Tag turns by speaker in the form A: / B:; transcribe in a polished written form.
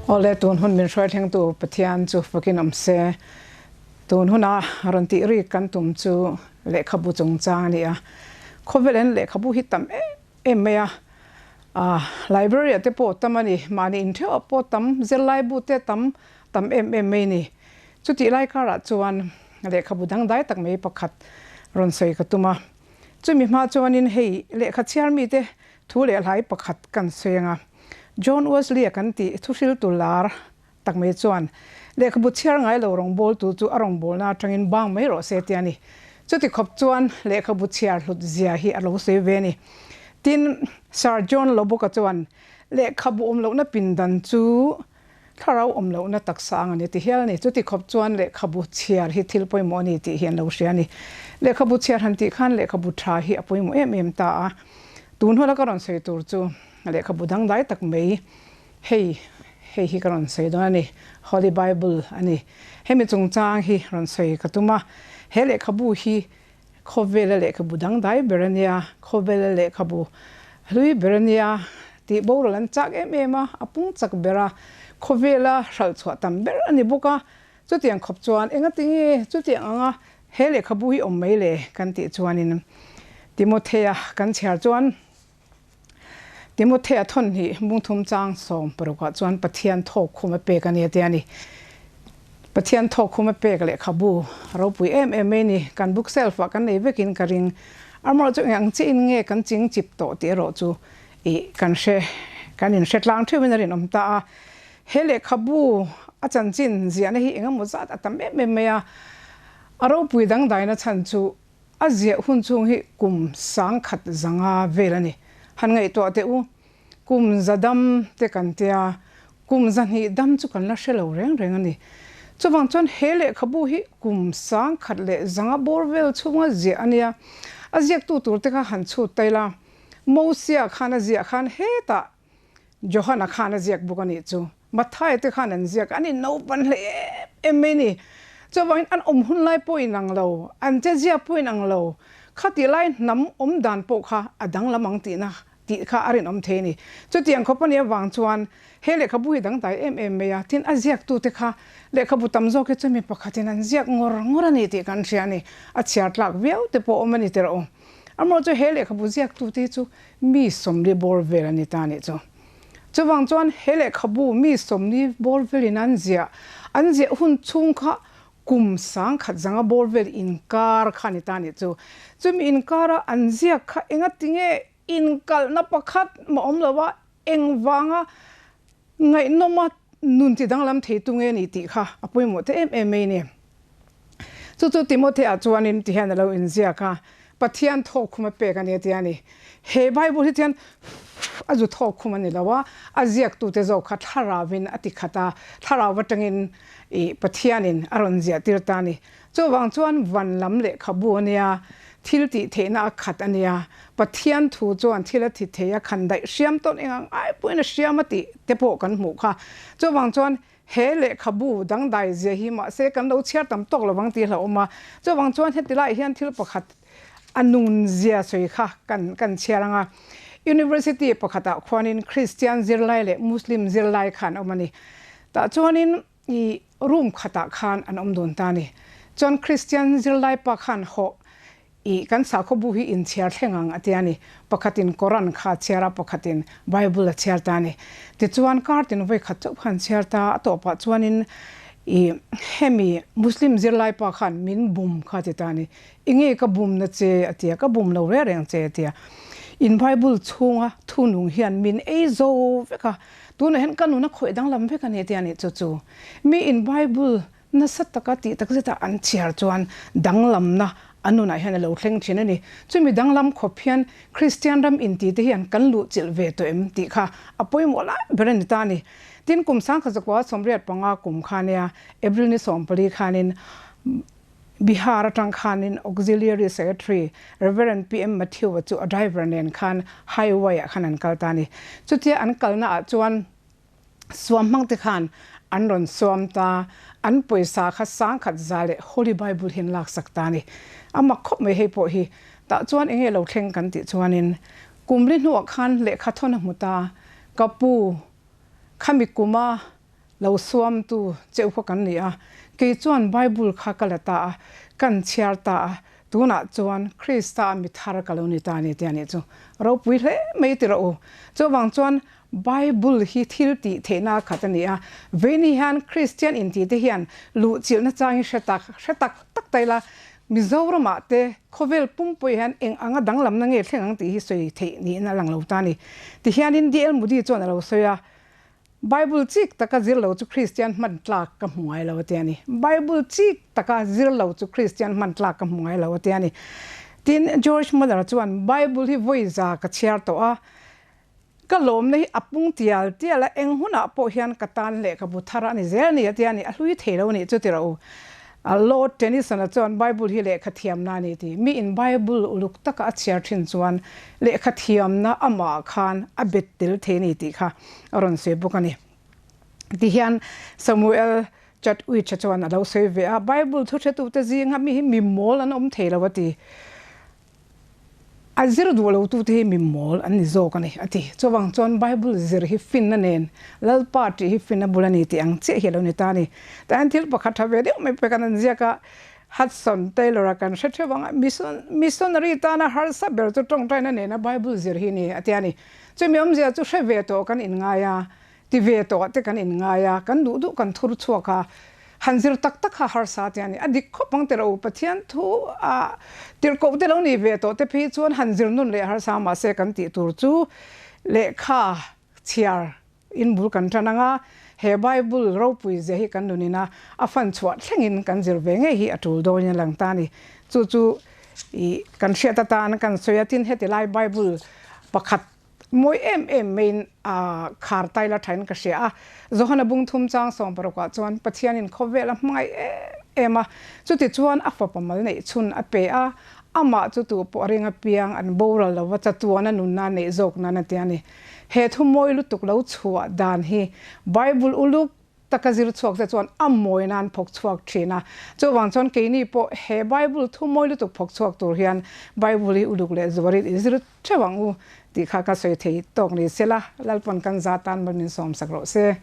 A: Awle tun hun min hruai thlengtu Pathian chu fakin awm se. Tun huna rawn tih rik kan tum chu lehkhabu chungchang a ni a. Khawvel en lehkhabu hi tam em em mai a. Library ah te pawh tam a ni, mahni intheuh ah pawh tam, zirlaibu te tam tam em em mai a ni. Chutih lai karah chuan lehkhabu dangdai tak mai pakhat rawn sawi ka tum a. Chumi hma chuanin hei lehkha chhiar mite thu leh hlai pakhat kan sawi ang a. John Wesley-a kan tih thuhriltu lar tak mai chuan lehkhabu chhiar ngai lo rawngbawltu chu a rawngbawlna atangin bang mai rawh se tia ni. Chuti khawp chuan lehkhabu chhiar hlut zia hi a lo sawi ve a ni. Tin, Sir John Lubbock-a chuan lehkhabu awm lohna pindan chu Thlarau awm lohna taksa ang a ni ti hial a ni. Chuti khawp chuan lehkhabu chhiar hi thil pawimawh a ni tih hi an lo hria a ni. Lehkhabu chhiar han tih khan lehkhabu tha hi a pawimawh em em ta a. Tun huna ka rawn sawi tur chu lehkhabu dangdai tak mai hei hei hi ka rawn sawi dawn a ni. Holy Bible a ni. Hemi chungchang hi rawn sawi ka tum a. He lehkhabu hi Khawvela lehkhabu dangdai ber a nia, khawvela lehkhabu hlui ber a nia tih boral an chak em em a, a pung chak ber a, khawvela hralh chhuah tam ber a ni bawk a. Chutiang khawp chuan engatinge chutiang anga he lehkhabu hi awm mai le kan tih chuanin Timothea kan chhiar chuan Timothea thawn hnih bungthum chang 16 ah chuan Pathian thawk khum a pek a ni a ti a ni. Pathian thawk khum a pek lehkhabu ropui em em mai a ni. Kan book shelf ah kan nei vekin ka ring. Amaherawh chu eng ang chiin nge kan ching chip tawh tih erawh chu ih kan hre kan inhre tlang theuhin a rinawm ta a. He lehkhabu a chanchin ziahna hi engemaw zat a tam em em mai a. A ropui dangdaina chhan chu A ziah hun chhung hi kum 1500 vel a ni. Han ngaihtuah teh u, kum za dam te kan tia, kum 200 dam chu kan la hre lo reng reng a ni. Chuvang chuan he lehkhabu hi kum 1100 bawr vel chhunga ziah a nia. A ziaktu tur te kha han chhut ta ila, Mosia khan a ziah khan hetah Johana khan a ziak bawk a nih chu. Matthai te khan an ziak, an innopan hle em em mai ni. Chuvangin an awm hun lai pawh inang lo, an che zia pawh inang lo, khatih lai hnam awm dan pawh kha a danglam ang tihna tih kha a rinawm thei a ni. Chutiang khawp a nih avang chuan he lehkhabu hi dangdai em em mai a, tin a ziaktute kha lehkhabu tam zawk hi chu mi pakhatin an ziak ngawr ngawr a ni tih kan hria a ni. A chhiar tlak viau te pawh awm a ni tirh aw. Amaherawhchu he lehkhabu ziaktute hi chu mi 40 bawr vel a ni ta a nih chu. Chuvang chuan he lehkhabu mi 40 bawr velin an ziah, an ziah hun chhung kha kum 1100 bawr vel inkar kha a ni ta a nih chu. Chumi inkara an ziak kha engatinge inkalhna pakhat mah awm lo a, engvanga ngaihnawma nun ti danglam thei tu nge ni tih kha a pawimawh ta em em mai a ni. Chu chu Timothea chuanin ti hian a lo inziak a, Pathian thawkkhum a pek a ni a ti a ni. He Bible hi chuan a zu thawkkhum a ni lo a, a ziaktute zawk kha thlarauvin a ti khat a, thlarau atangin ih Pathianin a rawn ziahtir ta a ni. Chuvang chuan van lam lehkhabu a nia, thil tih theihna a khat a nia, Pathian thu chuan thil a thi thei a, khan daih hriam tawn eng ang ai pawhin a hriam a tih te pawh kan hmuh kha. Chuvang chuan He lehkhabu dangdai zia hi mahse kan lo chhiar tam tawk lovang tih hlauhawm a, chuvang chuan heti laiah hian thil pakhat a nun zia sawi kha kan kan chhiar ang a. University pakhatah khuanin Christian zirlai leh Muslim zirlai kha an awm a ni. Tah chuanin i room khatah khan an awm dun ta a ni. Chuan Christian zirlai pa khan hawh I kan sakhawbu hi inchhiar thleng ang a ti a ni. Pakhatin Koran kha a chhiar a, pakhatin Bible a chhiar ta a ni. Tichuan kar tin vawi khat chauh khan chhiar ta a tawpah chuanin i hemi Muslim zirlai pa khan min bum kha a ti ta a ni. I nge ka bum na che a ti a, ka bum lo reng reng che a ti a. In Bible chhunga thunung hian min ei zo vek a, tunah hian ka nun a khawih danglam vek a ni a ti a ni. Chu chu mi in Bible Nasa taka tih tak zeta an chhiar chuan danglamna an nunah hian a lo thleng thin a ni. Chumi danglam khawp hian Kristian ram inti te hian kan luhchilh ve tawh em tih kha a pawimawh lai ber a ni ta a ni. Tin, kum 1985 kum kha nia April ni 14 khanin Bihar atang khanin Auxiliary Secretary Rev. PM Matthew-a chu a driver nen khan highway-ah khan an kal ta a ni. Chutia an kalnaah chuan Suam hmang te khan an rawn suam ta, an pawisa kha 10,100 leh Holy Bible hi an laksak ta a ni. A mak khawp mai hei pawh hi. Tah chuan enge lo thleng kan tih chuanin kum li hnuah khan lehkha thawn a hmu ta, ka pu, khami kuma. Lo suamtu cheuh kha kan ni a, kei chuan Bible kha ka la ta a, kan chhiar ta a, tunah chuan Krista a mi thar ka lo ni ta a ni tih a nih chu. Ropui hle mai ti rawh u. Chuvang chuan Bible hi thil tih theihna a khat a ni a, veini hian Kristian intih te hian luhchilhna chang hi hre tak hre tak tak ta ila, Mizoramah te khawvel pumpui hian eng anga danglamna nge thleng ang tih hi sawi theih niin a lang lo ta a ni. Tihianin DL Moody chuan a lo sawi a, Bible chik taka zir lo chu Kristian hman tlak ka hmu ngai lo a ti a ni. Bible chik taka zir lo chu Kristian hman tlak ka hmu ngai lo a ti a ni. Tin, George Muller chuan Bible hi vawi za ka chhiar tawh a, ka lawmna hi a pung tial tial a, eng hunah pawh hian ka tan lehkhabu thar a ni zel a ni a ti a ni. A hlui thei lo a nih chu ti rawh u. Lord Tennyson-a chuan Bible hi lehkha thiamna a ni ti. Mi in Bible uluk taka a chhiar thin chuan lehkha thiamna amah khan a bet tel thei a ni tih kha a rawn sawi bawk a ni. Tihian Samuel Chatwich-a chuan a lo sawi ve a, Bible thuhretute zinga mi hi mi mawl an awm thei lo a ti. A zir duh lo tute hi mi mawl an ni zawk a ni, a ti. Chuvang chuan Bible zir hi finna nen, Lalpa tih hi finna bul a ni tih ang chiah hi a lo ni ta a ni. Tah hian thil pakhat tha ve deuh mai pek an an ziak a, Hudson Taylor-a kan hre theuh ang a, Missionary tana harsa ber chu tawngtaina nena Bible zir hi a ni, a ti a ni. Chumi awmzia chu hre ve tawh kan inngai a, Ti ve tawh te kan inngai a, kan duh duh kan thur chhuak a, han zir tak tak kha harsa te a ni. A dik khawp ang teh ro, Pathian thu a tirhkoh te lo ni ve tawh te phei chuan han zir nun leh harsa mahse kan tih tur chu lehkha chhiar in bul kan tan ang a, he Bible ropui zia hi kan nunin a, a fan chhuah thlengin kan zir ve ngei hi a tul dawn in a lang ta a ni. Chu chu i kan hriat atan kan sawi a, tin heti lai Bible pakhat Mawi em em maiin a khar tai la thain ka hria a. Johana bung thum chang 60 ah chuan Pathianin khawvel a hmangaih em em a, chuti chuan a fapa mal neih chhun a pe a, amah chu tu pawh a ring apiang an boral lova chatuan a nunna neih zawk nan a ti a ni. He thu mawi lutuk lo chhuah dan hi Bible uluk taka zir chhuak te chuan a mawi nan phawk chhuak thin a. Chuvang chuan keini pawh he Bible thu mawi lutuk phawk chhuak tur hian Bible hi uluk leh zuarin i zir theuh ang u tih kha ka sawi thei tawk ni sela, Lalpawn kan za tan mal min sawmsak rawh se.